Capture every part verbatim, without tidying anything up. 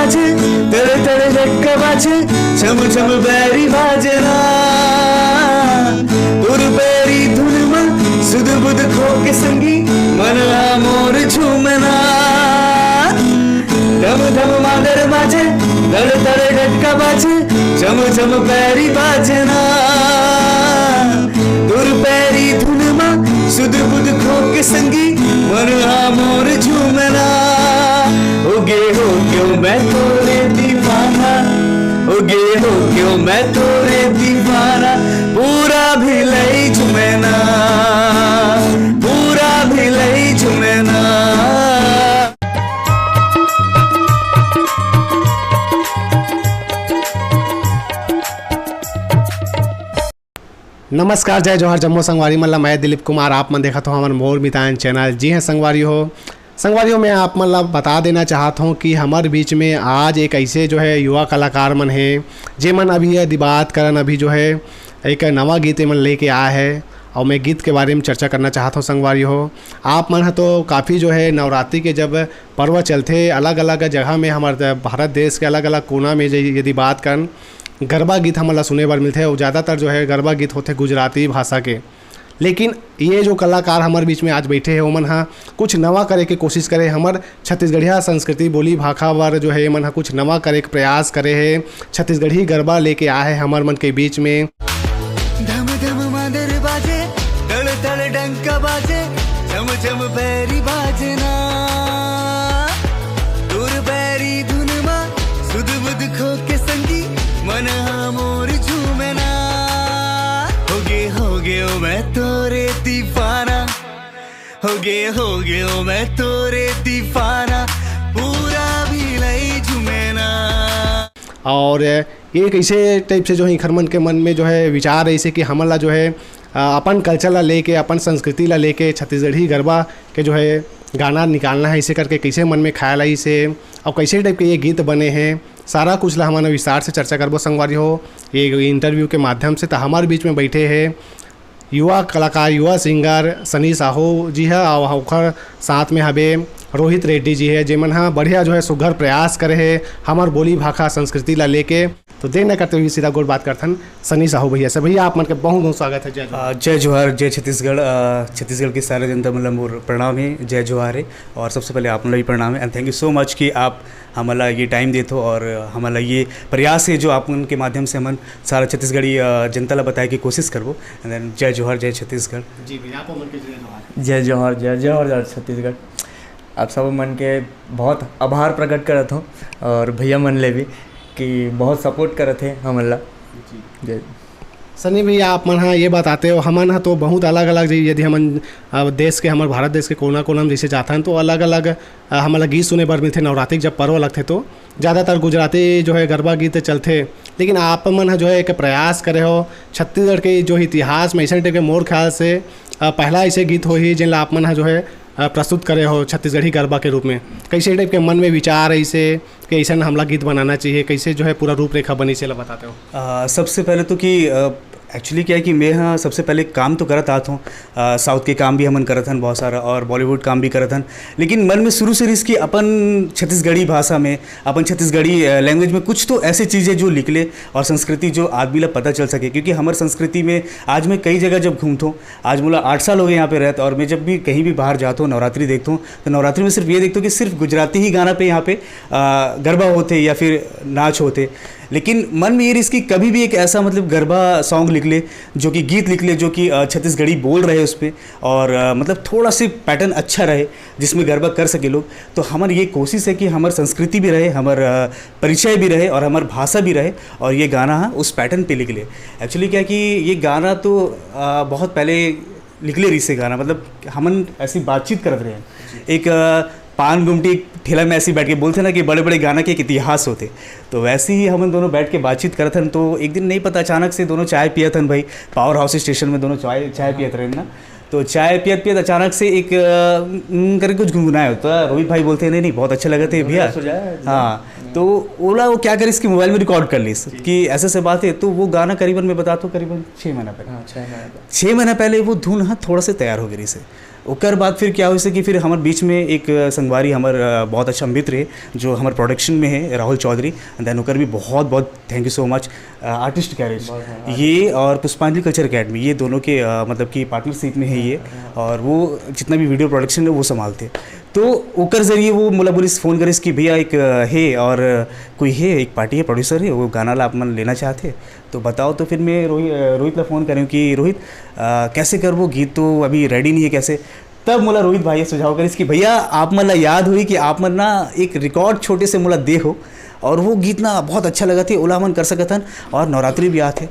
तड़ तड़ ढक्का बाजे, छम छम बैरी बाजना। तुर बैरी धुन मा, सुध बुध खो के संगी, मन हा मोर झूमना। धम धम मादर बाजे, तड़ तड़ ढक्का बाजे, छम छम बैरी बाजना। तुर बैरी धुन मा, सुध बुध खो के संगी, मन हा मोर झूमना। हो गे हो गयो मैं तोरे दीवाना, हो गे हो गयो मैं तोरे दीवाना। पूरा भिलाई झूमना, पूरा भिलाई झूमना। नमस्कार, जय जोहार, जम्मो संगवारी मन ला। मैं दिलीप कुमार, आप मन देखत हो हमर मोर मितान चैनल। जी हाँ संगवारी हो, संगवारी हो, मैं आप मन ला बता देना चाहत हूँ कि हमर बीच में आज एक ऐसे जो है युवा कलाकार मन हे, जे मन अभी ये दिबात करन अभी जो है एक नवा गीत एमन लेके आए है, और मैं गीत के बारे में चर्चा करना चाहत हूँ संगवारी हो। आप मन ह तो काफ़ी जो है नवरात्रि के जब पर्व चलथे, अलग अलग जगह में, हमर भारत देश के अलग अलग कोना में जे यदि बात करन, गरबा गीत हमन ला सुने बर मिलथे, और ज़्यादातर जो है गरबा गीत होथे गुजराती भाषा के। लेकिन ये जो कलाकार हमर बीच में आज बैठे हैं, ओमन हा कुछ नवा करे के कोशिश करे, हमर छत्तीसगढ़िया संस्कृति, बोली भाखा बर जो है, एमन हा कुछ नवा करे के प्रयास करे है। छत्तीसगढ़ी गरबा लेके आए है हमर मन के बीच में। धम धम मादर बाजे, तड़ तड़ डंका बाजे, झम झम बैरी बाजना। दूर बैरी धुन मा, सुध बुध खो के संगी, मन हा मोर झूमना। हो गे हो गयो मैं तोरे दीवाना, हो गे हो गयो मैं तोरे दीवाना। पूरा भिलाई झूमना। और ये कैसे टाइप से जो है इखर मन के मन में जो है विचार है, इसे कि हमन ला जो है अ, अपन कल्चर ला लेके, अपन संस्कृति ला लेके, छत्तीसगढ़ी गरबा के जो है गाना निकालना है, इसे करके कैसे मन में ख्याल आई से, और कैसे टाइप के ये गीत बने हैं, सारा कुछ ला हमन विस्तार से चर्चा करबो संगवारी हो ये इंटरव्यू के माध्यम से। तो हमारे बीच में बैठे हैं युवा कलाकार, युवा सिंगर सनी साहू जी है, और ओखर साथ में हबे रोहित रेड्डी जी है, जेमन हा बढ़िया जो है सुघर प्रयास करे है हमर बोली भाखा संस्कृति ला लेके। तो देर न करते हुए सीधा गोठ बात करथन सनी साहू भैया से। भैया, आप मन के बहुत बहुत स्वागत है। जय जोहार। अ, जय जोहार, जय छत्तीसगढ़। अ, छत्तीसगढ़ के सारे जनता मन ला मोर प्रणाम है, जय जोहार है। और सबसे पहले आप मन ला भी प्रणाम है, and thank you so much कि आप हमन ला ये टाइम देथो और हमन ला ये प्रयास है जो आप मन के माध्यम से हमन सारा छत्तीसगढ़ी, अ, जनता ला बताए के कोशिश करबो। And then जय जोहार, जय छत्तीसगढ़। जी भैया, आप मन के जय जोहार। जय जोहार, जय जोहार, जय छत्तीसगढ़। आप सब मन के बहुत आभार प्रकट करत हूँ और भैया मन ले भी कि बहुत सपोर्ट करत हे हमन ला। जी। जय। सनी भैया, आप मन हा ये बताते हो, हमन हा तो बहुत अलग अलग, यदि हमन, अ, देश के, हमर भारत देश के कोना कोना में जैसे जाथन तो अलग अलग, अ, हमन ला गीत सुने बर मिलथे। नवरात्रि के जब पर्व लगथे तो ज़्यादातर गुजराती जो है गरबा गीत चलथे, लेकिन आप मन हा जो है एक प्रयास करे हो छत्तीसगढ़ के जो इतिहास में ऐसे टाइप के, मोर ख्याल से, अ, पहला ऐसे गीत होही जेन ला आप मन हा जो है अ, प्रस्तुत करे हो छत्तीसगढ़ी गरबा के रूप में, कैसे टाइप के मन में विचार है इसे कि ऐसा हमला गीत बनाना चाहिए, कैसे जो है पूरा रूपरेखा बनी, इसे ला बताते हो? अ, सबसे पहले तो कि, अ, एक्चुअली क्या है कि मैं, हाँ, सबसे पहले काम तो करत आत हूँ। अ, साउथ के काम भी हमन करत हन बहुत सारा और बॉलीवुड काम भी करत हन, लेकिन मन में शुरू से रहिस कि अपन छत्तीसगढ़ी भाषा में, अपन छत्तीसगढ़ी, अ, लैंग्वेज में कुछ तो ऐसे चीज़ें जो निकले और संस्कृति जो आदमी ला पता चल सके, क्योंकि हमर संस्कृति में आज मैं कई जगह जब घूमत हूँ, आज मोला आठ साल हो गए यहाँ पे रहत, और मैं जब भी कहीं भी बाहर जाता हूँ, नवरात्रि देखता हूँ, तो नवरात्रि में सिर्फ ये देखता हूँ कि सिर्फ गुजराती ही गाना पे यहाँ पे, आ, गरबा होते या फिर नाच होते। लेकिन मन में ये रहिस कि कभी भी एक ऐसा, मतलब, गरबा सॉन्ग लिख ले, जो कि गीत लिख ले, जो कि, अ, छत्तीसगढ़ी बोल रहे उस पे, और, अ, मतलब, थोड़ा सी पैटर्न अच्छा रहे, जिसमें गरबा कर सके लोग। तो हमर ये कोशिश है कि हमर संस्कृति भी रहे, हमर, अ, परिचय भी रहे और हमर भाषा भी रहे, और ये गाना, हाँ, उस पैटर्न पे लिख ले। एक्चुअली क्या कि ये गाना तो, अ, बहुत पहले निकले रहिस हे गाना, मतलब, हमन ऐसी बातचीत करत रहे। एक, अ, पान गुमटी ठेला में ऐसे बैठ के बोलते ना कि बड़े-बड़े गाना के एक इतिहास होते। तो वैसे ही हमन दोनों बैठ के बातचीत करत हन, तो एक दिन नहीं पता, अचानक से दोनों चाय पियत हन भाई, पावर हाउस स्टेशन में दोनों चाय, चाय पियत रहे ना। तो चाय पियत-पियत अचानक से एक, अ, उम, करके कुछ गुनगुनाए होता। रोहित भाई बोलते हैं, "नहीं, नहीं, बहुत अच्छा लगत हे भैया।" रिलैक्स हो जाए। हाँ, तो ओला वो क्या करिस कि मोबाइल में रिकॉर्ड कर लिस कि ऐसे-ऐसे बात है। तो वो गाना करीबन, मैं बताता हूँ, करीबन छः महीना पहले। हाँ, छः महीना पहले। छः महीना पहले वो धुन, हाँ, थोड़ा से तैयार हो गई रहिस हे। ओकर बाद फिर क्या होइस कि फिर हमर बीच में एक, अ, संगवारी हमर, अ, बहुत अच्छा मित्र हे, जो हमर प्रोडक्शन में हे, राहुल चौधरी। देन ओकर भी बहुत बहुत thank you so much, uh, artist garage. ये और पुष्पांजलि कल्चर एकेडमी, ये दोनों के, अ, मतलब कि पार्टनरशिप में है ये। और वो जितना भी वीडियो प्रोडक्शन है वो संभालते। तो ओकर जरिए वो मोला बोलिस, फोन करिस कि भैया एक, अ, हे और कोई हे, एक पार्टी है, प्रोड्यूसर है, वो गाना ला आप मन लेना चाहते, तो बताओ। तो फिर मैं रोहि-, अ, रोहित ला फोन करें कि रोहित, अ, कैसे करबो, गीत तो अभी रेडी नहीं है, कैसे? तब मोला रोहित भाई सुझाव करिस कि भैया, आप मन ला याद होही कि आप मन ना एक रिकॉर्ड छोटे से मोला दे हो, और वो गीत ना बहुत अच्छा लगत हे, ओला हमन कर सकत हन, और नवरात्रि भी आत हे।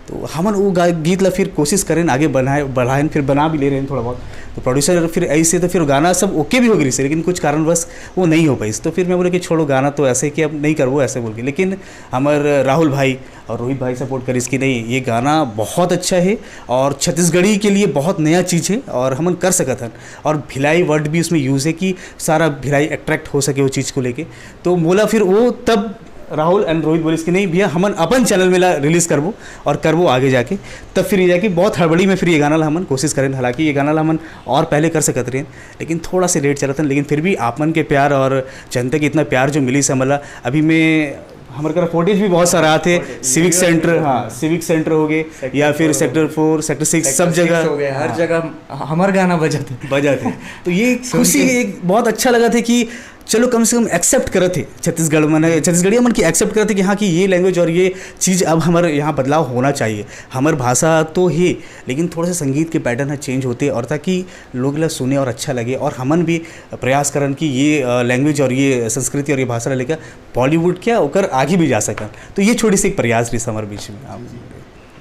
तो हमन वो गा-, गीत ला फिर कोशिश करें, आगे बढ़ाए, बढ़ाएन, फिर बना भी ले रहे हैं थोड़ा बहुत। तो प्रोड्यूसर फिर ऐसे तो फिर गाना सब ओके भी हो गई से, लेकिन कुछ कारणवश वो नहीं हो पाई। तो फिर मैं बोले कि छोड़ो, गाना तो ऐसे कि अब नहीं करबो, ऐसे बोल के। लेकिन हमर राहुल भाई और रोहित भाई सपोर्ट करिस कि नहीं, ये गाना बहुत अच्छा है और छत्तीसगढ़ी के लिए बहुत नया चीज़ है और हमन कर सकत हन। और भिलाई वर्ड भी उसमें यूज़ है कि सारा भिलाई अट्रैक्ट हो सके वो चीज़ को लेके। तो मोला फिर वो तब राहुल एंड रोहित बोलिस कि नहीं भैया, हमन अपन चैनल में ला रिलीज करबो और करबो आगे जाके। तब फिर ये जाके बहुत हड़बड़ी में फिर ये गाना ला हमन कोशिश करें, हालांकि ये गाना ला हमन और पहले कर सकत रहे, लेकिन थोड़ा से लेट चलत हन। लेकिन फिर भी आप मन के प्यार और जनता के इतना प्यार जो मिलिस हमला, अभी मैं हमर करा फुटेज भी बहुत सारा आते, सिविक सेंटर, हाँ, सिविक सेंटर हो गए, या फिर सेक्टर फोर, सेक्टर सिक्स, सब जगह हो गए, हर जगह हमार गाना बजाते। बजाते। तो ये खुशी एक बहुत अच्छा लगत हे कि चलो, कम से कम एक्सेप्ट करत हे छत्तीसगढ़ मन, छत्तीसगढ़िया मन की एक्सेप्ट करत हे कि हाँ, कि ये लैंग्वेज और ये चीज़ अब हमारे यहाँ बदलाव होना चाहिए। हमर भाषा तो हे, लेकिन थोड़ा सा संगीत के पैटर्न ह चेंज होते, और ताकि लोग ला सुने और अच्छा लगे, और हमन भी प्रयास करन कि ये, अ, लैंग्वेज और ये संस्कृति और ये भाषा ला लेकर बॉलीवुड क्या ओकर आगे भी जा सकन। तो ये छोटी सी एक प्रयास रहिस हमर बीच में। आप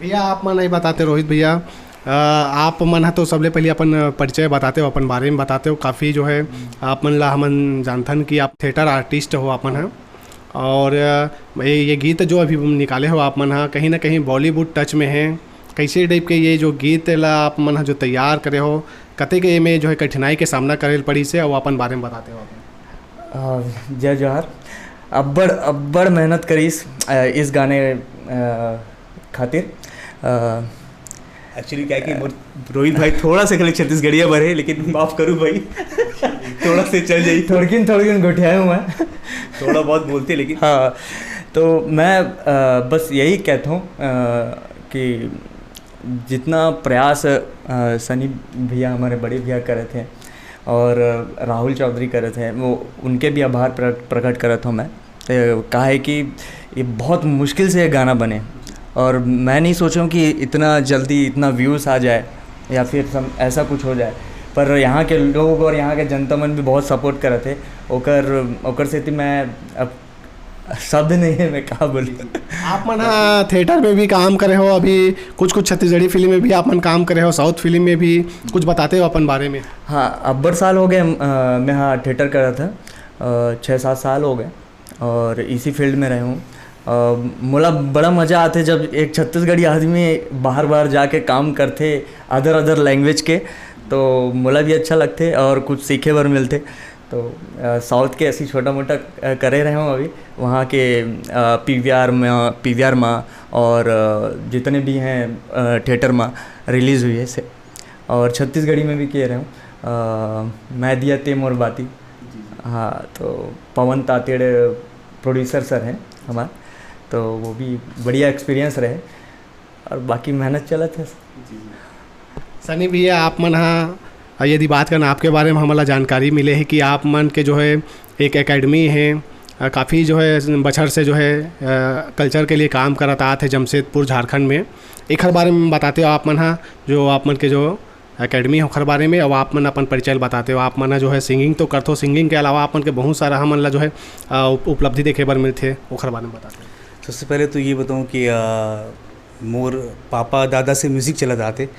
भैया, आप मन नहीं बताते, रोहित भैया, अ, आप मन ह तो सबले पहले अपन परिचय बताते हो, अपन बारे में बताते हो। काफ़ी जो है आप मन ला हमन जानथन कि आप थिएटर आर्टिस्ट हो आप मन ह। और, अ, ये, ये गीत जो अभी निकाले हो आप मन ह, कहीं ना कहीं बॉलीवुड टच में है। कैसे टाइप के ये जो गीत ला आप मन ह जो तैयार करे हो, कते के में जो है कठिनाई के सामना करे पड़ी से, और अपन बारे में बताते हो आप? अ, जय जोहार। अब्बड़, अब्बड़ मेहनत करिस, अ, इस गाने, अ, खातिर। अ, एक्चुअली क्या है कि मोर रोहित भाई थोड़ा सा खाली छत्तीसगढ़िया बर है, लेकिन माफ करू भाई, थोड़ा से चल जाई। थोड़किन, थोड़किन गोठियाए हूँ मैं। थोड़ा बहुत बोलते लेकिन। हाँ, तो मैं, अ, बस यही कहता हूँ, अ, कि जितना प्रयास, अ, सनी भैया, हमारे बड़े भैया करे थे और राहुल चौधरी करे थे, वो उनके भी आभार प्रकट, प्रकट करत हूँ मैं। अ, काहे कि ये बहुत मुश्किल से ये गाना बने और मैं नहीं सोचा हूँ कि इतना जल्दी इतना व्यूज़ आ जाए या फिर सम-, ऐसा कुछ हो जाए, पर यहाँ के लोग और यहाँ के जनता मन भी बहुत सपोर्ट करे थे। ओकर, ओकर सेती मैं अब शब्द नहीं है, मैं का बोलूँ। आप मन ह थिएटर में भी काम करे हो, अभी कुछ कुछ छत्तीसगढ़ी फिल्म में भी आप मन काम करे हो, साउथ फिल्म में भी कुछ बताते हो अपन बारे में? हाँ, अब्बड़ साल हो गए, अ, मैं हाँ थिएटर करा था, अ, छः सात साल हो गए और इसी फील्ड में रहे हूँ। अ, मोला बड़ा मज़ा आते जब एक छत्तीसगढ़ी आदमी बाहर बाहर जाके काम करते अदर अदर लैंग्वेज के, तो मोला भी अच्छा लगते और कुछ सीखे बर मिलते। तो, अ, साउथ के ऐसी छोटा मोटा, अ, करे रहे हूँ अभी, वहाँ के, अ, पीवीआर में, पीवीआर में और, अ, जितने भी हैं, अ, थिएटर में रिलीज हुई है से, और छत्तीसगढ़ी में भी किए रहे हूँ, अ, मैं दिया ते मोर बाती। हाँ, तो पवन तातेड़ प्रोड्यूसर सर हैं हमारे, तो वो भी बढ़िया एक्सपीरियंस रहे और बाकी मेहनत चलत है। सनी भैया, आप मन ह, यदि बात करना आपके बारे में, हमला जानकारी मिले है कि आप मन के जो है एक एकेडमी है, अ, काफ़ी जो है बछर से जो है, अ, कल्चर के लिए काम करत आत है जमशेदपुर झारखंड में। एखर बारे में बताते हो आप मन ह, जो आप मन के जो एकेडमी है ओखर बारे में, और आप मन अपन परिचय ल बताते हो। आप मन ह जो है सिंगिंग तो करथो, सिंगिंग के अलावा आप मन के बहुत सारा हमन ला जो है, अ, उप-, उपलब्धि देखे बर मिलथे, ओखर बारे में बताते हो। सबसे पहले तो ये बताऊँ कि, अ, मोर पापा दादा से म्यूज़िक चलत आते। अ,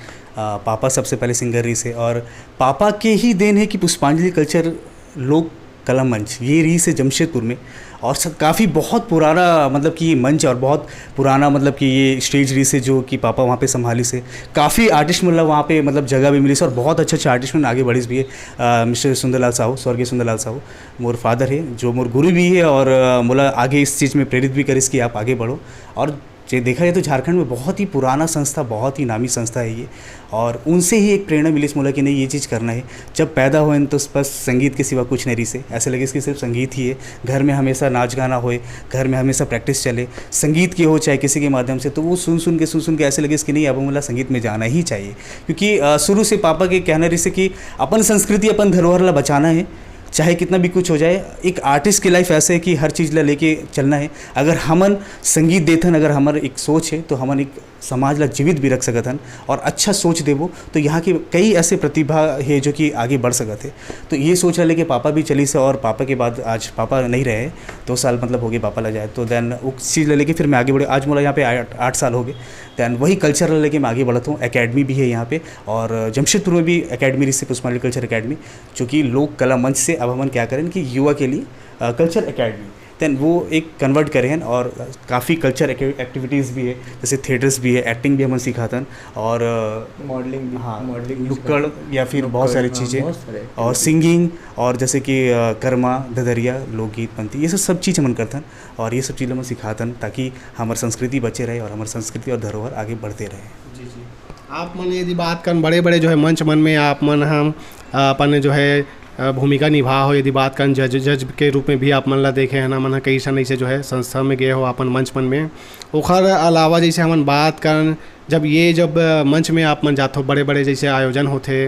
पापा सबसे पहले सिंगर रहिस हे और पापा के ही देन है कि पुष्पांजलि कल्चर लोक कला मंच ये रहिस हे जमशेदपुर में। और स-, काफ़ी बहुत पुराना मतलब कि ये मंच और बहुत पुराना मतलब कि ये स्टेज रहिस हे जो कि पापा वहाँ पे संभालिस हे। काफ़ी आर्टिस्ट मतलब वहाँ पे मतलब जगह भी मिलिस हे और बहुत अच्छे अच्छे आर्टिस्ट मन आगे बढ़िस भी है। अ, मिस्टर सुंदरलाल साहू, स्वर्गीय सुंदरलाल साहू मोर फादर है, जो मोर गुरु भी है और, अ, मोला आगे इस चीज़ में प्रेरित भी करिस कि आप आगे बढ़ो। और जे देखा जाए तो झारखंड में बहुत ही पुराना संस्था, बहुत ही नामी संस्था है ये, और उनसे ही एक प्रेरणा मिलिस मोला कि नहीं, ये चीज़ करना है। जब पैदा होएन तो बस संगीत के सिवा कुछ नहीं रहिसे, ऐसे लगिस कि सिर्फ संगीत ही है। घर में हमेशा नाच गाना होए, घर में हमेशा प्रैक्टिस चले, संगीत के हो चाहे किसी के माध्यम से, तो वो सुन सुन के, सुन सुन के ऐसे लगिस कि नहीं, अब मोला संगीत में जाना ही चाहिए। क्योंकि अ, शुरू से पापा के कहना रहिसे कि अपन संस्कृति, अपन धरोहर ला बचाना है, चाहे कितना भी कुछ हो जाए। एक आर्टिस्ट की लाइफ ऐसे है कि हर चीज़ ला लेके चलना है। अगर हमन संगीत देथन, अगर हमर एक सोच है, तो हमन एक समाज ला जीवित भी रख सकत हन, और अच्छा सोच देबो तो यहाँ के कई ऐसे प्रतिभा है जो कि आगे बढ़ सकत है। तो ये सोच ला लेके पापा भी चलिस हे, और पापा के बाद आज पापा नहीं रहे, दो साल मतलब हो गए पापा ला जाए। तो देन उस चीज़ ला लेके फिर मैं आगे बढ़े। आज मोला यहाँ पे आठ, आठ साल हो गए। देन वही कल्चर ला लेके मैं आगे बढ़त हूँ। एकेडमी भी है यहाँ पे, और जमशेदपुर में भी एकेडमी रहिसे, पुष्पांजलि कल्चर एकेडमी, जो कि लोक कला मंच से अब हमन क्या करें कि युवा के लिए कल्चर एकेडमी, देन वो एक कन्वर्ट करे हैं, और काफ़ी कल्चर एक्टिविटीज़ भी है, जैसे थिएटर्स भी है, एक्टिंग भी हमन सिखाथन, और अ, मॉडलिंग भी, हाँ, मॉडलिंग भी नुक्कड़ सिखाते हैं। या फिर बहुत नुक्कड़, सारी हाँ, चीज़ें, बहुत सारे और एक्टिविटीज। सिंगिंग, और जैसे कि अ, कर्मा, ददरिया, लोकगीत, पंथी, ये सब सब चीज़ हमन करथन, और ये सब चीज़ हमन सिखाथन, ताकि हमार संस्कृति बचे रहे और हमार संस्कृति और धरोहर आगे बढ़ते रहे। जी जी। आप मन यदि बात करन बड़े बड़े जो है मंच मन में आप मन हम अपन जो है अ, भूमिका निभा हो, यदि बात करन जज जज के रूप में भी आप मन ला देखे हैं ना, मन ह कई सन ऐसे जो है संस्था में गए हो अपन मंच मन में। ओखर अलावा जैसे हमन बात करन, जब ये जब अ, मंच में आप मन जाथो, बड़े बड़े जैसे आयोजन होथे,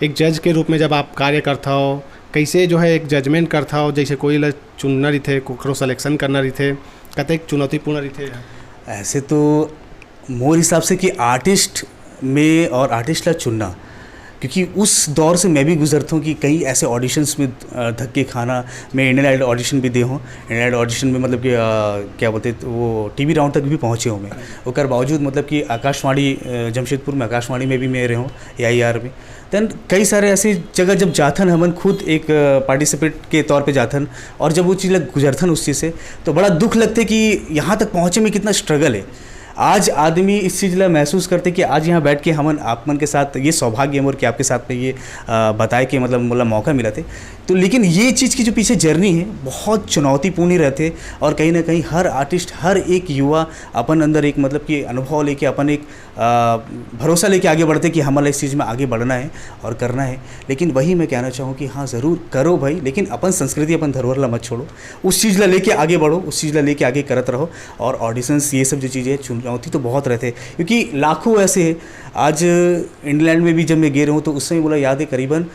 एक जज के रूप में जब आप कार्य करथो, कैसे जो है एक जजमेंट करथो, जैसे कोई ला चुनना रहिथे, ककरो सिलेक्शन करना रहिथे, कतेक चुनौतीपूर्ण रहिथे? ऐसे तो मोर हिसाब से कि आर्टिस्ट में और आर्टिस्ट ला चुनना, क्योंकि उस दौर से मैं भी गुजरता हूँ कि कई ऐसे ऑडिशंस में अ, धक्के खाना। मैं इंडियन आइडल ऑडिशन भी दे हूँ। इंडियन आइडल ऑडिशन में मतलब कि अ, क्या बोलते हैं, वो टीवी राउंड तक भी पहुँचे हूँ मैं। ओकर बावजूद मतलब कि आकाशवाणी अ, जमशेदपुर में, आकाशवाणी में भी मैं रहे हूँ, ए आई आर में। देन कई सारे ऐसी जगह जब जाथन, हमन खुद एक पार्टिसिपेट के तौर पे जाथन, और जब वो चीज़ ला गुजरथन उस चीज़ से, तो बड़ा दुख लगते कि यहाँ तक पहुँचे में कितना स्ट्रगल है। आज आदमी इस चीज़ ला महसूस करते कि आज यहाँ बैठ के हमन आप मन के साथ, ये सौभाग्य है मोर कि आपके साथ में ये अ, बताए के मतलब मोला मौका मिला थे। तो लेकिन ये चीज़ की जो पीछे जर्नी है, बहुत चुनौतीपूर्ण ही रहते, और कहीं ना कहीं हर आर्टिस्ट, हर एक युवा अपन अंदर एक मतलब कि अनुभव लेके, अपन एक अ, भरोसा लेके आगे बढ़ते कि हमारा इस चीज़ में आगे बढ़ना है और करना है। लेकिन वही मैं कहना चाहूँ कि हाँ, ज़रूर करो भाई, लेकिन अपन संस्कृति, अपन धरोहर ला मत छोड़ो। उस चीज़ ला लेके आगे बढ़ो, उस चीज़ ला लेके आगे करत रहो। और ऑडिशंस, ये सब जो चीज़ें, चुनौती तो बहुत रहते हैं, क्योंकि लाखों ऐसे हैं। आज इंग्लैंड में भी जब मैं गए रहूँ, तो उस समय बोला, याद है, करीबन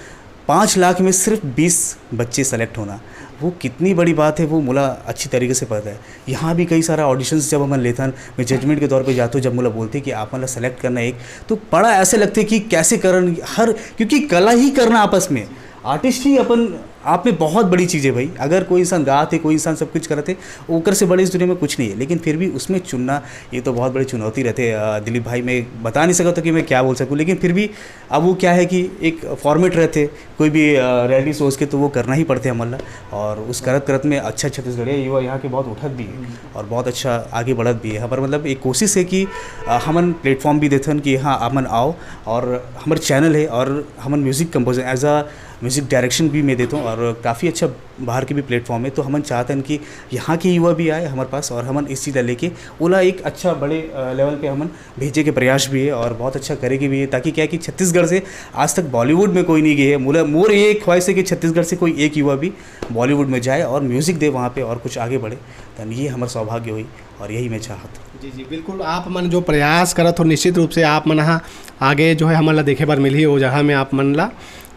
पाँच लाख में सिर्फ बीस बच्चे सेलेक्ट होना, वो कितनी बड़ी बात है, वो मोला अच्छी तरीके से पता है। यहाँ भी कई सारा ऑडिशंस जब हमन लेथन, मैं जजमेंट के तौर पे जाता हूँ, जब मोला बोलते कि आप मन ला सेलेक्ट करना है एक, तो बड़ा ऐसे लगते कि कैसे करन हर, क्योंकि कला ही करना आपस में, आर्टिस्ट ही अपन आप में बहुत बड़ी चीज़ है भाई। अगर कोई इंसान गात है, कोई इंसान सब कुछ करत है, ओकर से बड़े इस दुनिया में कुछ नहीं है। लेकिन फिर भी उसमें चुनना, ये तो बहुत बड़ी चुनौती रहते है। अ, दिलीप भाई, मैं बता नहीं सकता कि मैं क्या बोल सकूँ, लेकिन फिर भी अब वो क्या है कि एक फॉर्मेट रहते, कोई भी रियलिटी शोज के, तो वो करना ही पड़ते हमन ला। और उस करत करत में अच्छा छत्तीसगढ़िया युवा यहाँ के बहुत उठत भी है और बहुत अच्छा आगे बढ़त भी है। हमारा मतलब एक कोशिश है कि अ, हमन प्लेटफॉर्म भी देथन कि हाँ, हमन आओ, और हमर चैनल है, और हमन music composer, as a music direction भी मैं देता हूँ, और काफ़ी अच्छा बाहर के भी प्लेटफॉर्म है। तो हमन चाहते हैं कि यहाँ के युवा भी आए हमारे पास, और हमन इस चीज़ ला लेके ओला एक अच्छा बड़े लेवल पे हमन भेजे के प्रयास भी है, और बहुत अच्छा करे के भी है, ताकि क्या है कि छत्तीसगढ़ से आज तक बॉलीवुड में कोई नहीं गए है। मोला, मोर ये ख्वाहिश है कि छत्तीसगढ़ से कोई एक युवा भी बॉलीवुड में जाए और म्यूज़िक दे वहाँ पे, और कुछ आगे बढ़े। तन ये हमारा सौभाग्य हुई, और यही मैं चाहत हूँ। जी जी, बिल्कुल। आप मन जो प्रयास करत हो, निश्चित रूप से आप मन ह आगे जो है हमन ला देखे बर मिलही, वो जगह में आप मन ला।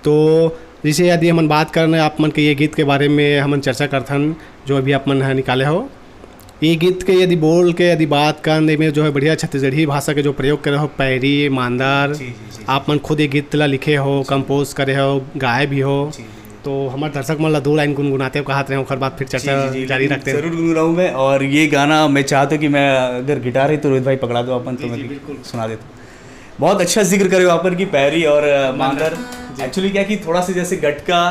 तो जैसे यदि हमन बात करन आप मन के ये गीत के बारे में, हमन चर्चा करथन जो अभी आप मन ह निकाले हो, ये गीत के यदि बोल के यदि बात करन, एमे जो है बढ़िया छत्तीसगढ़ी भाषा के जो प्रयोग करे हो, पैरी, मांदर, जी, जी, जी। आप मन खुद ये गीत ला लिखे हो, कंपोज करे हो, गाए भी हो, जी, जी। तो हमारे दर्शक मन ला दो लाइन गुनगुनाते हो, कहत रहे हो, ओकर बाद फिर चर्चा जी, जी, जी, जारी लेकिन रखते हैं। जरूर गुनगुनाऊँ मैं। और ये गाना मैं चाहता हूँ कि मैं, अगर गिटार है तो रोहित भाई पकड़ा दो अपन, तो जी, मैं जी, भी बिल्कुल। सुना देता हूँ। बहुत अच्छा जिक्र करे हो अपन की पैरी और अ, मांदर। जी। एक्चुअली क्या कि थोड़ा सा जैसे गटका,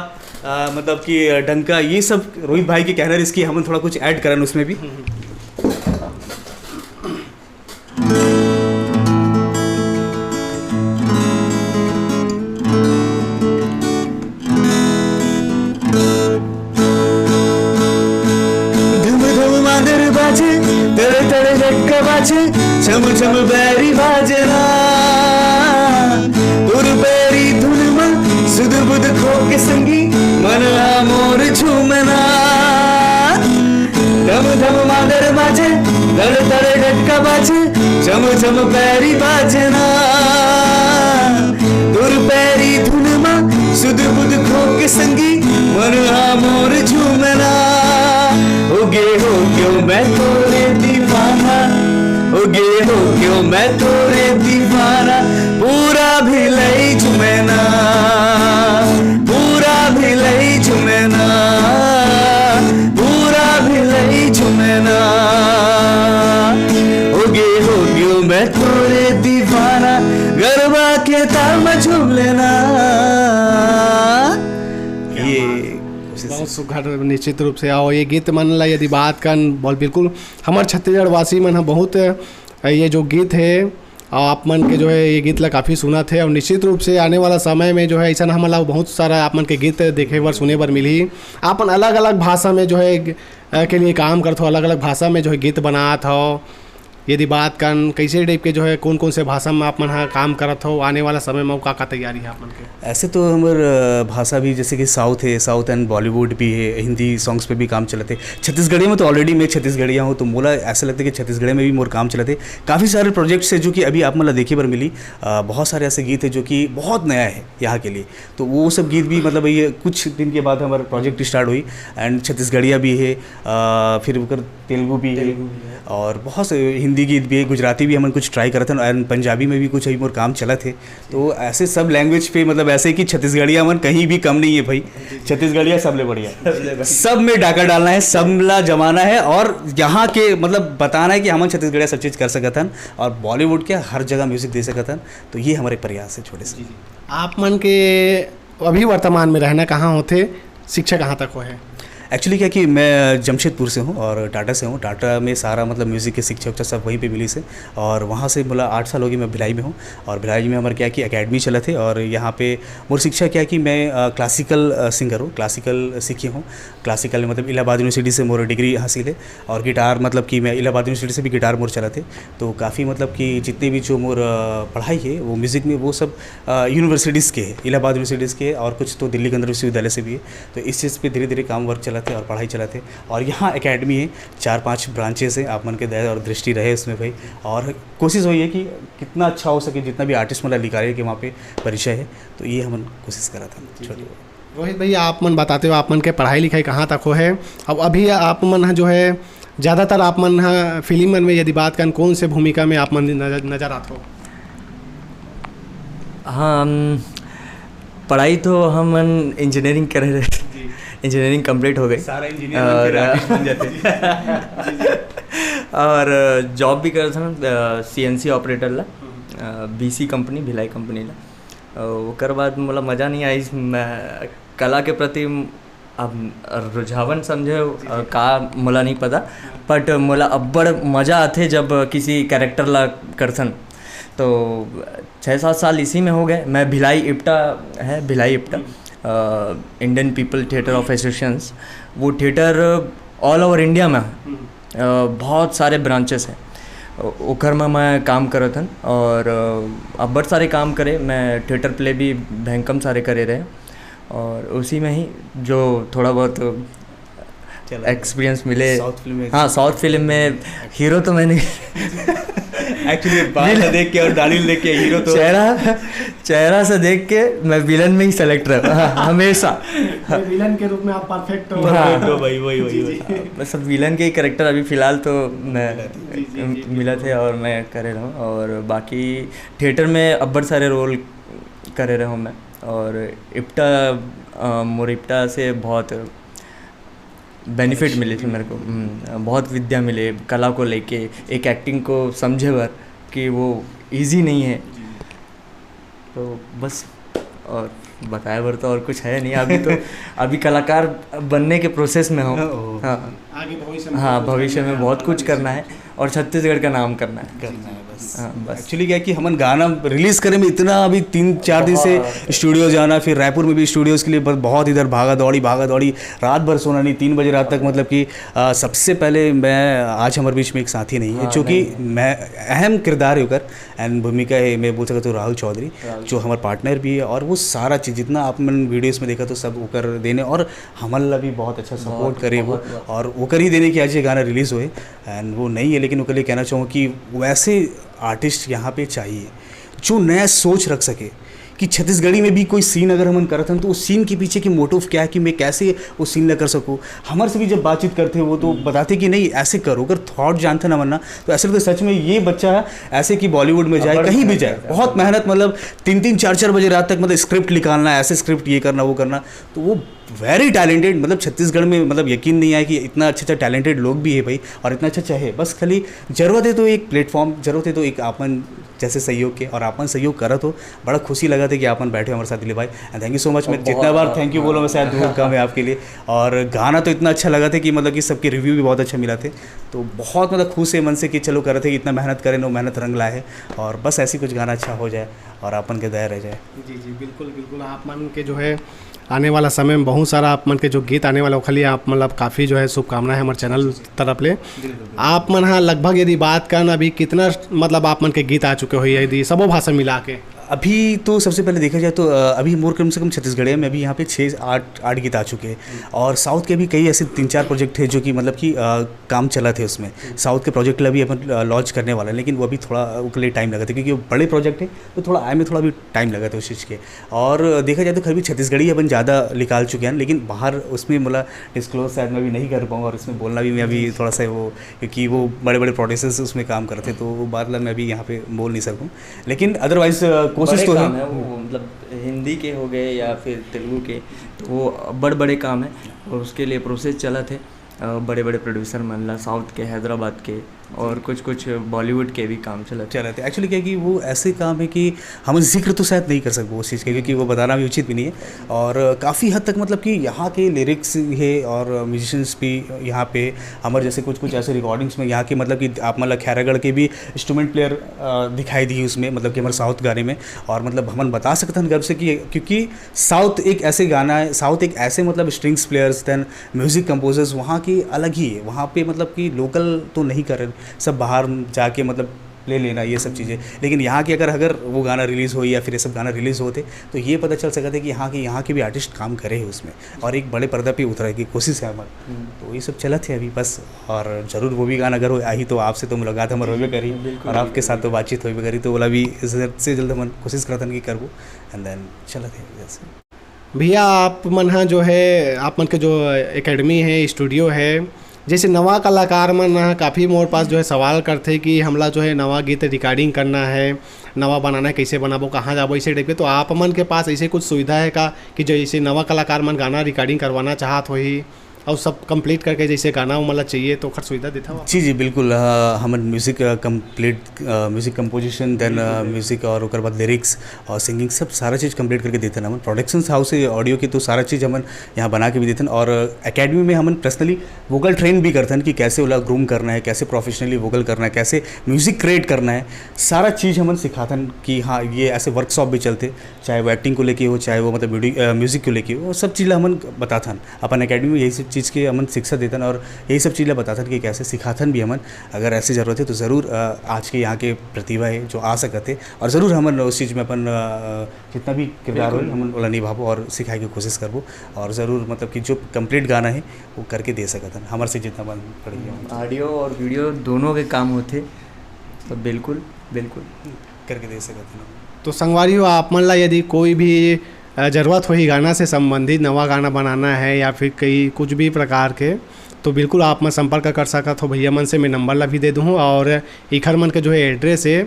अ, मतलब कि अ, डंका, ये सब रोहित भाई के कहना, इसकी हमन थोड़ा कुछ ऐड करन उसमें भी। धुम धुम मांदर बाजे, तड़े तड़े टटका बाजे, छम छम बैरी बाजना, तोर बैरी धुन म सुध बुध खो के संगी, मन हा मोर झूमना। धम धम मादर बाजे, तड़ तड़ डटका बाजे, छम छम बैरी बाजना, तोर बैरी धुन म सुध बुध खो के संगी, मन हा मोर झूमना। हो गे हो गयो मैं तोरे दीवाना, हो गे हो गयो मैं तोरे दीवाना, पूरा भिलाई झुमेना, पूरा भिलाई झुमेना, पूरा भिलाई झुमेना। हो गे हो गयो मैं तोरे दीवाना, गरबा के ताल में झूम लेना। ये कोशिश बहुत सुघर निश्चित रूप से। अउ ये गीत मन ला यदि बात करन, बोल, बिल्कुल हमर छत्तीसगढ़ वासी मन ह बहुत, अ, ये जो गीत हे, अउ आप मन के जो है ये गीत ला काफ़ी सुनत हे, अउ निश्चित रूप से आने वाला समय में जो है ऐसा हमन ला बहुत सारा आप मन के गीत देखे बर, सुने बर मिलही। आप मन अलग-अलग भाषा में जो है, अ, के लिए काम करत हो, अलग-अलग भाषा में जो है गीत बनात हो। यदि बात करन, कैसे टाइप के जो है, कौन-कौन से भाषा में आप मन ह काम करत हो, आने वाला समय में का-का तैयारी है आप मन के? ऐसे तो हमर, अ, भाषा भी जैसे कि साउथ है, साउथ एंड बॉलीवुड भी है, हिंदी सॉन्ग्स पे भी काम चलत है। छत्तीसगढ़िया में तो already मैं छत्तीसगढ़िया हूँ, तो मोला ऐसा लगता है कि छत्तीसगढ़िया में भी मोर काम चलत है। काफ़ी सारे प्रोजेक्ट्स है जो कि अभी आप मन ला देखे बर मिली। अ, बहुत सारे ऐसे गीत है जो कि बहुत नया है यहाँ के लिए, तो वो सब गीत भी, मतलब, ये कुछ दिन के बाद हमारा प्रोजेक्ट स्टार्ट हुई। एंड छत्तीसगढ़िया भी है, अ, फिर ओकर तेलुगु भी है, तेलुगु भी है। और बहुत से हिंदी गीत भी है, गुजराती भी हमन कुछ ट्राई करत हन, एंड पंजाबी में भी कुछ अभी मोर काम चलत है। तो ऐसे सब लैंग्वेज पे, मतलब, ऐसे कि छत्तीसगढ़िया मन कहीं भी कम नहीं है भाई, छत्तीसगढ़िया सबले बढ़िया, सब में डाका डालना है, सब ला जमाना है, और यहाँ के, मतलब, बताना है कि हमन छत्तीसगढ़िया सब चीज़ कर सकत हन और बॉलीवुड के हर जगह म्यूजिक दे सकत हन। तो ये हमारे प्रयास है छोटे से। आप मन के अभी वर्तमान में रहना कहाँ होथे, शिक्षा कहाँ तक होहे? एक्चुअली क्या कि मैं जमशेदपुर से हूँ और टाटा से हूँ। टाटा में सारा, मतलब, म्यूज़िक की शिक्षा उक्षा सब वहीं पे मिली से, और वहाँ से, मतलब, आठ साल हो गए मैं भिलाई में हूँ। और भिलाई में हमारे क्या कि एकेडमी चलत है, और यहाँ पे मोर शिक्षा क्या कि मैं, अ, क्लासिकल, अ, सिंगर हूँ, क्लासिकल सीखे हूँ। क्लासिकल में, मतलब, इलाहाबाद यूनिवर्सिटी से मोर डिग्री हासिल है, और गिटार, मतलब, कि मैं इलाहाबाद यूनिवर्सिटी से भी गिटार मोर चलत है। तो काफ़ी, मतलब, कि जितने भी जो मोर, अ, पढ़ाई है वो म्यूज़िक में, वो सब, अ, यूनिवर्सिटीज़ के है, इलाहाबाद यूनिवर्सिटीज़ के है, और कुछ तो दिल्ली केंद्रीय विश्वविद्यालय से भी है। तो इस चीज़ पे धीरे धीरे काम वर्क चलत है और पढ़ाई चलत है। और यहाँ एकेडमी है, चार पांच ब्रांचेस हैं, आप मन के दया और दृष्टि रहे उसमें भाई। और कोशिश वही है कि कितना अच्छा हो सके, जितना भी आर्टिस्ट, मतलब, निकाले के वहाँ पे परिचय है, तो ये हमन कोशिश करा था। जी, छोटे जी। रोहित भैया, आप मन बताते हो, आप मन के पढ़ाई लिखाई कहाँ तक हो है? अब अभी आप मन ह जो है, ज़्यादातर आप मन ह फिल्म मन में यदि बात करन, कौन से भूमिका में आप मन नजर, नजर आते हो? हाँ, हम, पढ़ाई तो हमन इंजीनियरिंग करे रहे, जी। इंजीनियरिंग कंप्लीट हो गई। सारा इंजीनियर बन के और आर्टिस्ट बन जाते हैं। जी, जी। और जॉब भी करत हन, अ, सीएनसी ऑपरेटर ला, हम्म। अ, बीसी कंपनी, भिलाई कंपनी ला। अ, ओकर बाद मोला मज़ा नहीं आई, मैं कला के प्रति अब रुझावन समझे, जी, जी। अ, का मोला नहीं पता, बट मोला अब्बड़ मज़ा आथे जब किसी कैरेक्टर ला करथन। तो छः सात साल इसी में हो गए। मैं भिलाई इप्टा है, भिलाई इप्टा, हम्म। अ, Indian People Theatre of Associations, वो थिएटर ऑल ओवर इंडिया में है। हम्म। अ, बहुत सारे ब्रांचेस हैं, ओ-, ओकर में मैं काम करत हन और, अ, अब्बड़ सारे काम करे। मैं थिएटर प्ले भी भयंकम सारे करे रहे, और उसी में ही जो थोड़ा बहुत चला। एक्सपीरियंस मिले। साउथ फिल्म में हाँ, साउथ फिल्म में हीरो तो मैंने एक्चुअली बाल बिल- देख के और दाढ़ी देख के हीरो तो चेहरा, चेहरा से देख के मैं विलन में ही सेलेक्ट रहता, हाँ, हमेशा। विलन के रूप में आप परफेक्ट हो। हाँ। परफेक्ट हो भाई, वही, वही, जी, वही। जी। बस अब विलन के कैरेक्टर अभी फिलहाल तो मैं मिला थे। जी, जी, जी, मिला थे बिल्कुल। और मैं करे रहा हूँ। और बाकी थिएटर में अब्बड़ सारे रोल करे रहे हूँ मैं। और इप्टा, अ, मोर इप्टा से बहुत बेनिफिट मिले थे मेरे को। हम्म, बहुत विद्या मिले कला को लेके, एक एक्टिंग को समझे बर कि वो ईजी नहीं है। जी। तो बस, और बताए बर तो और कुछ है नहीं अभी तो। अभी कलाकार बनने के प्रोसेस में हो। ओह। हाँ। आगे भविष्य में हाँ, बहुत कुछ भविष्य करना में है बहुत आपको कुछ करना है। और छत्तीसगढ़ का नाम करना है। करना है बस। हाँ, बस। एक्चुअली क्या है कि हमन गाना रिलीज करे में इतना अभी तीन चार दिन से स्टूडियो जाना, फिर रायपुर में भी स्टूडियोज के लिए ब- बहुत इधर भागा दौड़ी भागा दौड़ी, रात भर सोना नहीं, तीन बजे रात तक, मतलब कि आ, सबसे पहले मैं, आज हमारे बीच में एक साथी नहीं है, हाँ, जो कि नहीं है। मैं अहम किरदार है ओकर, एंड भूमिका है, मैं बोल सकता हूँ राहुल चौधरी, राहुल। जो हमारे पार्टनर भी है, और वो सारा चीज़ जितना आप मन वीडियोज़ में देखा तो सब ओकर देने, और हमन ला भी बहुत अच्छा सपोर्ट बहुत, करे वो, बहुत, बहुत। और ओकर ही देने की आज ये गाना रिलीज हुए। एंड वो नहीं है, लेकिन ओकर लिए कहना चाहूँगा कि वैसे आर्टिस्ट यहाँ पे चाहिए जो नया सोच रख सके कि छत्तीसगढ़ी में भी कोई सीन अगर हमन करत हन तो उस सीन के पीछे के मोटिव क्या है, कि मैं कैसे उस सीन ला कर सकूँ। हमर से भी जब बातचीत करते वो तो बताते कि नहीं ऐसे करो, अगर थॉट जानते ना वरना तो ऐसे लगता सच में ये बच्चा है ऐसे कि बॉलीवुड में जाए, बड़ कहीं भी मेहनत जाए, करता है। बहुत मेहनत, मतलब तीन तीन चार चार बजे रात तक मतलब स्क्रिप्ट निकालना, ऐसे स्क्रिप्ट ये करना वो करना, तो वो वेरी टैलेंटेड। मतलब छत्तीसगढ़ में मतलब यकीन नहीं आया कि इतना अच्छा अच्छा टैलेंटेड लोग भी है भाई, और इतना अच्छा अच्छा है। बस खाली जरूरत है तो एक प्लेटफॉर्म, जरूरत है तो एक आपन जैसे सहयोग के, और आपन सहयोग करत हो, बड़ा खुशी लगा था कि आपन बैठे हमारे साथ दिलीप भाई। And thank you so much. मैं बहुत, जितना बार बहुत, थैंक यू बोलो वैसे शायद वो कम है आपके लिए। और गाना तो इतना अच्छा लगा था कि मतलब कि सबके रिव्यू भी बहुत अच्छा मिला थे, तो बहुत मतलब खुश है मन से कि चलो करत है कि इतना मेहनत करें, वो मेहनत रंग लाए है, और बस ऐसी कुछ गाना अच्छा हो जाए और आपन के दया रह जाए। जी जी, बिल्कुल बिल्कुल। आप मन के जो है आने वाला समय में बहुत सारा आप मन के जो गीत आने वाला ओखर लिए आप मतलब काफ़ी जो है शुभकामनाएं हमारे चैनल तरफ ले। आप मन हा लगभग यदि बात करन अभी कितना मतलब आप मन के गीत आ चुके हो यदि सबो भाषा मिला के? अभी तो सबसे पहले देखा जाए तो अ, अभी मोर कम से कम छत्तीसगढ़िया में अभी यहाँ पे छः आठ आठ गीत आ चुके हैं, और साउथ के भी कई ऐसे तीन चार प्रोजेक्ट है जो कि मतलब कि अ, काम चला थे उसमें। साउथ के प्रोजेक्ट ला भी अपन लॉन्च करने वाला है, लेकिन वो अभी थोड़ा ओकर लिए टाइम लगा था क्योंकि वो बड़े प्रोजेक्ट है, तो थोड़ा आए में थोड़ा भी टाइम लगा था उस चीज़ के। और देखा जाए तो खैर भी छत्तीसगढ़ी अपन ज़्यादा निकाल चुके हैं, लेकिन बाहर उसमें मोला डिस्क्लोज शायद मैं अभी नहीं कर पाऊँगा, और इसमें बोलना भी मैं अभी थोड़ा सा वो, क्योंकि वो बड़े बड़े प्रोड्यूसर्स उसमें काम करते हैं, तो वो बात ला मैं अभी यहाँ पे बोल नहीं सकूँ। लेकिन अदरवाइज कोशिश बड़े तो काम है। है वो, मतलब हिंदी के हो गए या फिर तेलुगु के, तो वो बड़ बड़े काम है और उसके लिए प्रोसेस चलत है। अ, बड़े बड़े प्रोड्यूसर मन ला, साउथ के, हैदराबाद के और कुछ कुछ बॉलीवुड के भी काम चलत है। चलत है। एक्चुअली क्या है कि वो ऐसे काम है कि हम जिक्र तो शायद नहीं कर सकते उस चीज़ के, क्योंकि वो बताना भी उचित भी नहीं है। और काफ़ी हद तक मतलब कि यहाँ के लिरिक्स है और म्यूजिशियंस भी यहाँ पे हमारे जैसे कुछ कुछ ऐसे रिकॉर्डिंग्स में यहाँ के मतलब कि आप मतलब खैरागढ़ के भी इंस्ट्रूमेंट प्लेयर दिखाई दी उसमें, मतलब कि हमारे साउथ गाने में। और मतलब हमन बता सकते हैं गर्व से कि क्योंकि साउथ एक ऐसे गाना है, साउथ एक ऐसे मतलब स्ट्रिंग्स प्लेयर्स देन म्यूज़िक कंपोजर्स वहाँ की अलग ही है। वहाँ पे मतलब कि लोकल तो नहीं कर रहे, सब बाहर जाके मतलब ले लेना ये सब चीज़ें। लेकिन यहाँ की अगर अगर वो गाना रिलीज़ हो या फिर ये सब गाना रिलीज़ होते तो ये पता चल सकता है कि यहाँ के यहाँ के भी आर्टिस्ट काम करे हैं उसमें, और एक बड़े पर्दा पे उतरने की कोशिश है हमारी। तो ये सब चलत है अभी बस, और ज़रूर वो भी गाना अगर हो- आही तो आपसे तो मुलाकात हमारे होबे करी, बिल्कुल, और आपके साथ तो बातचीत होबे करी, तो ओला भी जल्द से जल्द हम कोशिश करतन कि करबो। एंड देन चलत है जैसे। भैया, आप मन हा जो है आप मन के जो एकेडमी है, स्टूडियो है, जैसे नवा कलाकार मन हा काफ़ी मोर पास जो है सवाल करथे कि हमला जो है नवा गीत रिकॉर्डिंग करना है, नवा बनाना है, कैसे बनाबो, कहाँ जाबो, ऐसे टाइप के। तो आप मन के पास ऐसे कुछ सुविधा है का कि जैसे नवा कलाकार मन गाना रिकॉर्डिंग करवाना चाहत होही और सब कंप्लीट करके जैसे गाना वो मतलब चाहिए तो ओखर सुविधा देथव आप? जी जी बिल्कुल। अ, हमन म्यूज़िक कंप्लीट, म्यूज़िक कंपोजिशन, देन म्यूज़िक और ओकर बाद लिरिक्स और सिंगिंग, सब सारा चीज़ कंप्लीट करके देथन। हमन प्रोडक्शन हाउस है ऑडियो की, तो सारा चीज़ हमन यहाँ बना के भी देथन। और एकेडमी में हमन पर्सनली वोकल ट्रेन भी करथन कि कैसे ओला ग्रूम करना है, कैसे प्रोफेशनली वोकल करना है, कैसे म्यूज़िक क्रिएट करना है, सारा चीज़ हमन सिखाथन कि हाँ ये ऐसे वर्कशॉप भी चलते, चाहे वो एक्टिंग को लेके हो, चाहे वो मतलब म्यूजिक को लेके हो, वो सब चीज़ ला हमन बताथन। अपन एकेडमी में यही सब चीज़ के हमन शिक्षा देथन और यही सब चीज़ ला बताथन कि कैसे सिखाथन भी हमन। अगर ऐसी ज़रूरत है तो ज़रूर अ, आज के यहाँ के प्रतिभा है जो आ सकत है, और ज़रूर हमन उस चीज़ में अपन अ, जितना भी किरदार हो हमन ओला निभाबो और सिखाए के कोशिश करबो। और ज़रूर मतलब कि जो कंप्लीट गाना है वो करके दे सकत हन, हमर से जितना बन पड़ेगी हमन ऑडियो और वीडियो दोनों के काम होते, तो बिल्कुल, बिल्कुल। करके दे सकत हन। तो संगवारी हो, आप मन ला यदि कोई भी अ, जरूरत होही गाना से संबंधित, नवा गाना बनाना है या फिर कई कुछ भी प्रकार के, तो बिल्कुल आप मन संपर्क कर सकत हो भैया मन से। मैं नंबर ला भी दे दूँ और इखर मन के जो है एड्रेस है,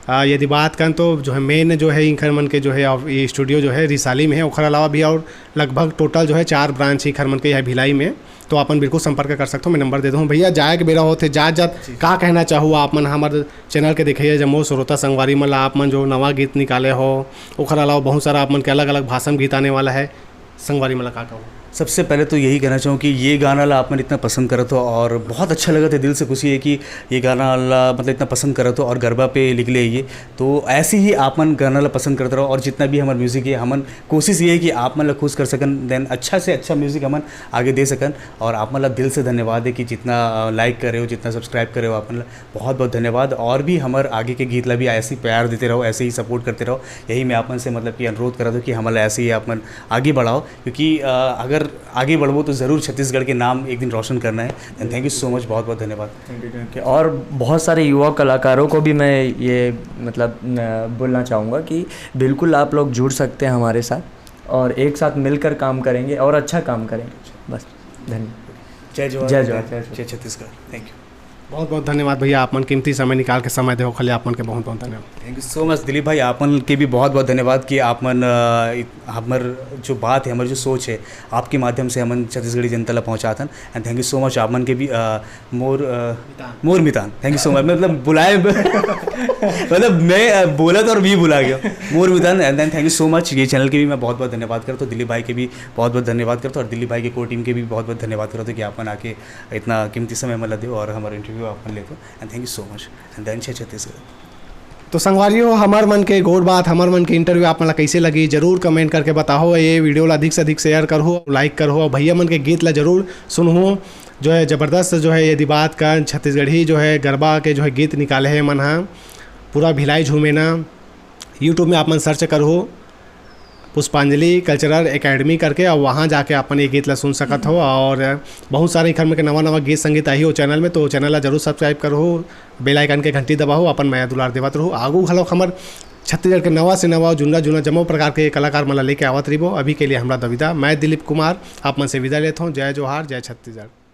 अ, यदि बात करें तो जो है मेन जो है इखर मन के जो है ऑफ-, ये स्टूडियो जो है रिसाली में है, ओखर अलावा भी और लगभग टोटल जो है चार ब्रांच इखर मन के यहाँ भिलाई में। तो आप मन बिल्कुल संपर्क कर सकते हो, मैं नंबर दे दूँ। भैया, जाए के बेरा होथे, जात जात का कहना चाहू आप मन हमर चैनल के देखइया जम्मो श्रोता संगवारी मन ला, आप मन जो नवा गीत निकाले हो, ओखर अलावा बहुत सारा आप मन के अलग-अलग भाषा में गीत आने वाला है, संगवारी मन ला का कहू? सबसे पहले तो यही कहना चाहूँ कि ये गाना ला आप मन इतना पसंद करत हो और बहुत अच्छा लगत हे, दिल से खुशी हे कि ये गाना ला मतलब इतना पसंद करत हो और गरबा पे निकले हे ये। तो ऐसे ही आप मन गाना ला पसंद करत रहो और जितना भी हमर music हे, हमन कोशिश ये हे कि आप मन ला खुश कर सकन, then अच्छा से अच्छा music हमन आगे दे सकन। और आप मन ला दिल से धन्यवाद हे कि जितना, अ, like करे हो, जितना subscribe करे हो, आप मन ला बहुत बहुत धन्यवाद। और भी हमर आगे के गीत ला भी ऐसे ही प्यार देते रहो, ऐसे ही support करते रहो, यही मैं आप मन से मतलब कि अनुरोध करत हूँ कि हमन ला ऐसे ही आप मन आगे बढ़ाओ, क्योंकि, अ, अगर आगे बढ़बो तो ज़रूर छत्तीसगढ़ के नाम एक दिन रोशन करना हे। And thank you so much, बहुत बहुत धन्यवाद। और बहुत सारे युवा कलाकारों को भी मैं ये मतलब न, बोलना चाहूँगा कि बिल्कुल आप लोग जुड़ सकते हैं हमारे साथ और एक साथ मिलकर काम करेंगे और अच्छा काम करेंगे। बस, धन्यवाद। जय जोहार। जय जोहार, जय जोहार। जय छत्तीसगढ़। Thank you। बहुत बहुत धन्यवाद भैया, आप मन कीमती समय निकाल के समय देहो खाली, आप मन के बहुत बहुत धन्यवाद। Thank you so much Dilip भाई, आप मन के भी बहुत बहुत धन्यवाद कि आप मन, अ, इत- हमर जो बात हे, हमर जो सोच हे, आपके माध्यम से हमन छत्तीसगढ़ी जनता ला पहुँचाथन। And thank you so much आप मन के भी, अ, मोर, अ, मोर मितान, thank you so much। मतलब बुलाए मतलब मैं, अ, बोला तो और भी भुला गया। मोर मितान। And then thank you so much, ये channel के भी मैं बहुत बहुत धन्यवाद करता हूँ, दिलीप भाई के भी बहुत बहुत धन्यवाद करता हूँ और दिलीप भाई के core team के भी बहुत बहुत धन्यवाद करता हूँ कि आप मन आके इतना कीमती समय हमन ला देव और हमर interview आप मन लेते हो। And thank you so much। And then जय छत्तीसगढ़। तो संगवारी हो, हमर मन के गोठ बात, हमर मन के interview आप मन ला कैसे लगी, जरूर comment करके बताओ। ये video ला अधिक से अधिक share करहो, like करहो, और भैया मन के गीत ला जरूर सुनहो। जो है जबरदस्त जो है ये दिबात का छत्तीसगढ़ी जो है गरबा के जो है गीत निकाले हे मन हा, पूरा भिलाई झूमेना। YouTube में आप मन search करहो पुष्पांजलि कल्चरल एकेडमी करके, और वहाँ जाके अपन ये गीत ला सुन सकत हो। और बहुत सारे एखर में के नवा नवा गीत संगीत आही हो channel में, तो channel ला जरूर subscribe करहो, bell icon के घंटी दबाहो, अपन मया दुलार देवत रहो। आगू घलो हमर छत्तीसगढ़ के नवा से नवा, जुन्ना जुन्ना जम्मो प्रकार के कलाकार मन ला लेके आवत रहिबो। अभी के लिए हमरा दविदा, मैं दिलीप कुमार आप मन से विदा लेत हूँ। जय जोहार, जय छत्तीसगढ़।